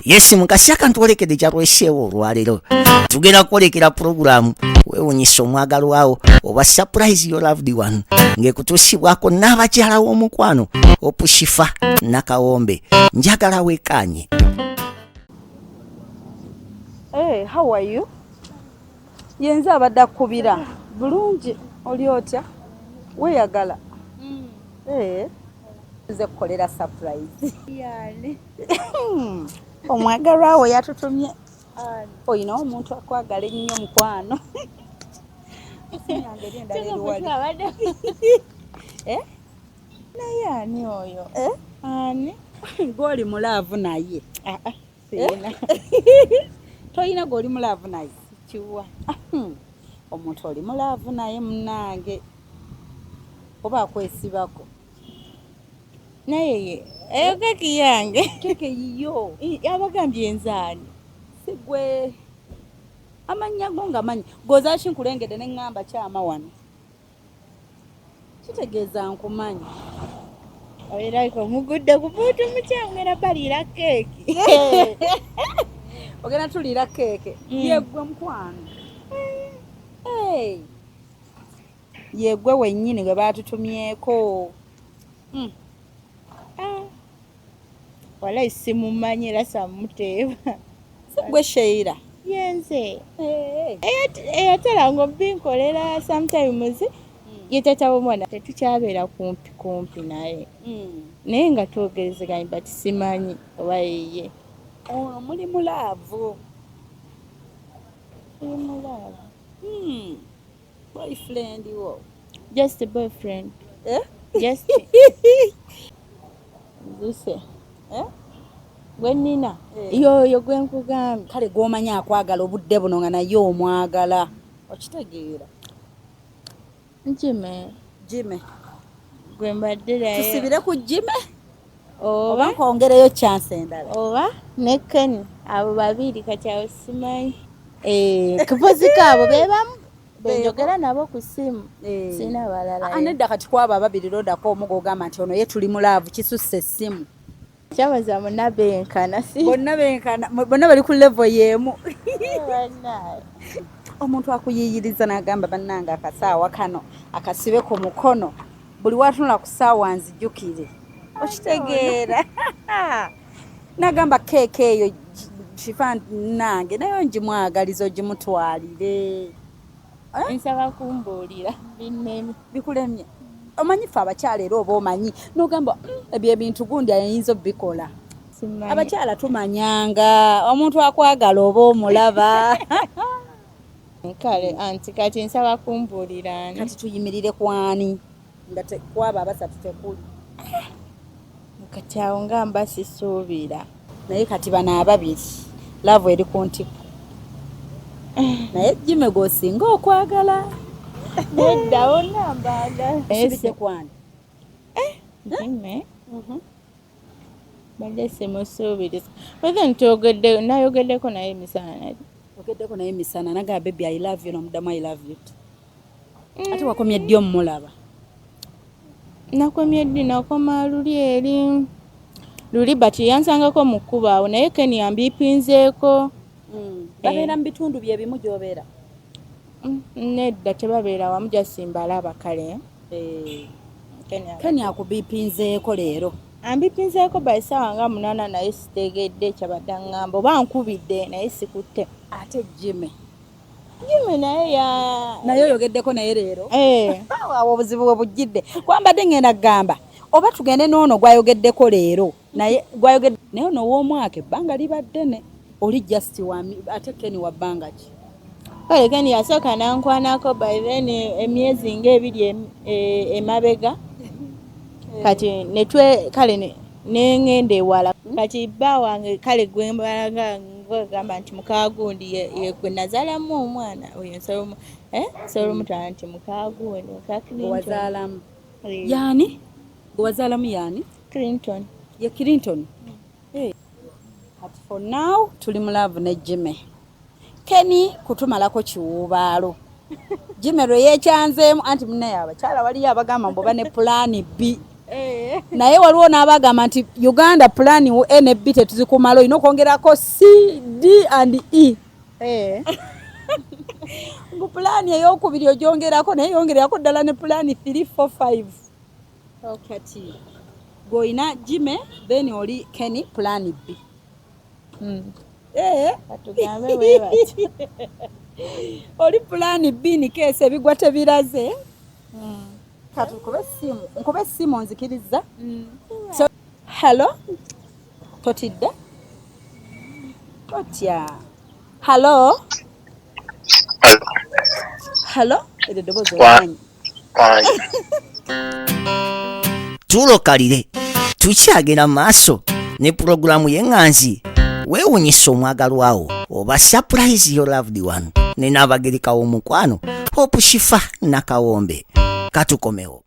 Yes, mukasi ntwolekedde kyalweseewo. Olwaleero tugenda kwolekera pulogulaamu Weewunyisa Omwagalwawo oba Surprise Your Loved One, ng'ekutuusibwako n'abakyala w'omukwano Opushifa Nakawombe. Njagala weekaanye. Hey, how are you? Yenze abadde akkubira. Bulungi, oli otya? Weeyagala? Eh, nze kukolera surprise. Yani? Omwagalwa wo yatutumye. Olina omuntu akwagala ennyo, mukwano. Essimu yange eri endala eri wali. Eh? Naye ani oyo? Eh? Ani? Gw'oli mu love naye? Ah, ah, siina. Toyina gw'oli mu love naye? Kiwa. Omuntu oli mu love naye, munnange, oba akwesibako? Naye ye eyo keki yange? Keke yiyo. Abagambye nzaani? Si gwe amannya go nga manyi gozaaki? Nkulengedde ne ŋŋamba kyama wano, kitegeeza nkumanyi. Oberako omugudde ku muntu mukyamu, ngenda baliira keeki. Ogenda tuliira keeke. Yeggwe, mukwano. Hey. Yeggwe wennyini gwe baatutumyeko. Ah. Walayi simumanyi era samuteeba. Si gwe Sheira? Yenze. Hey. Eyatera nga obinkolera sometimes, ye tata w'omwana. Tetukyabeera kumpi kumpi naye, naye nga twogerezeganye, but simanyi oba yeye. Ono muli mu love? Tuli mu love. Boyfriend wo? Just a boyfriend. Eh? Just nzise. Eh? Gwe nnina? Eh. Yoyo gwe nkugambye. Kale gw'omanyi akwagala obudde buno nga naye omwagala, okitegeera? Jime. Jime. Gwe mbadde naye. Tusibire ku Jime oba oba nkwongereyo chance endala? Oba ne Ken, abo babiri. Kati awo simanyi. Eh, kupozi kaabo bebamu benjogera nabo ku ssimu. Eh. Sina balala. Ah, nedda, kati kwabo ababiri londako omu gw'ogamba nti ono ye tuli mu love kisusse essimu. Kyabaza bonna benkana si? Bonna benkana, bonna bali ku level y'emu. Bannaaye. Omuntu akuyiiyiriza n'agamba, "Bannange, akasaawa kano akasibe ku mukono, buli watunula ku ssaawa nzijukire," okitegeera? N'agamba, "Keeke eyo kifa nange naye ngimwagaliza, ogimutwalire." Nsaba kumbuulira, binneme. Bikulemye. Omanyi ffe abakyala era oba omanyi n'ogamba, ebyo ebintu gundi ayinza obikola." Simanyi. Abakyala tumanyanga omuntu akwagala oba omulaba. Kale anti kati nsaba kumbuulira ani. Kati tuyimirire kwani nga kwabo abasatu tekuli? Kati awo nga mba sisuubira. Naye kati bano ababiri love eri ku ntikko, naye Jime gw'osinga okwagala? Nedda, bonna mbaagala. Osibidde kwani? Jime badde simusuubiriza, but then twogedde, nayogeddeko naye emisana. Ogeddeko naye emisana, nagamba, "Baby, I love you," nomuddamu, "I love you too." Ate wakomye ddi omulaba? Nakomye ddi? Nakoma luli eri luli, but yansangako mu kkubo awo, naye Ken yambiipinzeeko. Babeera mu bitundu bye bimu gy'obeera? Nedda, tebabeera wamu, just mbalaba kale. Eh. Ken Ken akubiipinzeeko leero? Ambipinzeeko by ssaawa nga 8, naye sitegedde kyabadde aŋŋamba oba nkubidde naye sikutte. Ate Jime? Jime naye ya Naye oyogeddeko naye leero? Eh. Awo obuzibu bwe bujjidde, kwambadde ngenda kugamba oba tugende n'ono gwayogeddeko leero, naye gwayogedde naye ono ow'omwaka ebbanga libadde ne oli just wa ate Ken wa bbanga ki? Kale Ken yasooka nankwanako by then emyezi ng'ebiri emabega. Kati netwe kale neŋŋenda ewala. Kati bba wange kale gwe mbalaga ngamba nti mukagundi ye gwe nazaalamu omwana oyo, nsobola omutwala nti mukagundi, muka Clinton. Gwewazaalamu? Eh. Yaani gwewazaalamu yaani? Clinton. Ye Clinton. Eh. Kati for now tuli mu love ne Jime. Kenny kutumalako kiwuubaalo. Jime lwe yeekyanzeemu, anti munnaye abakyala waliyo abagamba mbu oba ne plan B. Naye waliwo n'abagamba nti Uganda plan A ne B tetuzikumala, olina okwongerako C, D and E. Ngu pulaani eyokubiri ogyongerako, naye yongererako ddala ne pulaani 3, 4, 5. Kati gweolina Jime, then oli Kenny pulaani B. Katugambe bwe bati. Oli pulaani B in case ebigwa tebiraze. Kati nkube essimu, nkube essimu, nzikiriza. So hello, totidde, totya. Hello, hello, eryo eddoboozi omanyi. Wange. Tulokalire, tukyagenda mu maaso ne pulogulaamu y'eŋŋanzi Weewunyisa Omwagalwawo oba Surprise Your Loved One ne Naabagereka w'omukwano Hope Shifa Nakawombe. Katukomewo.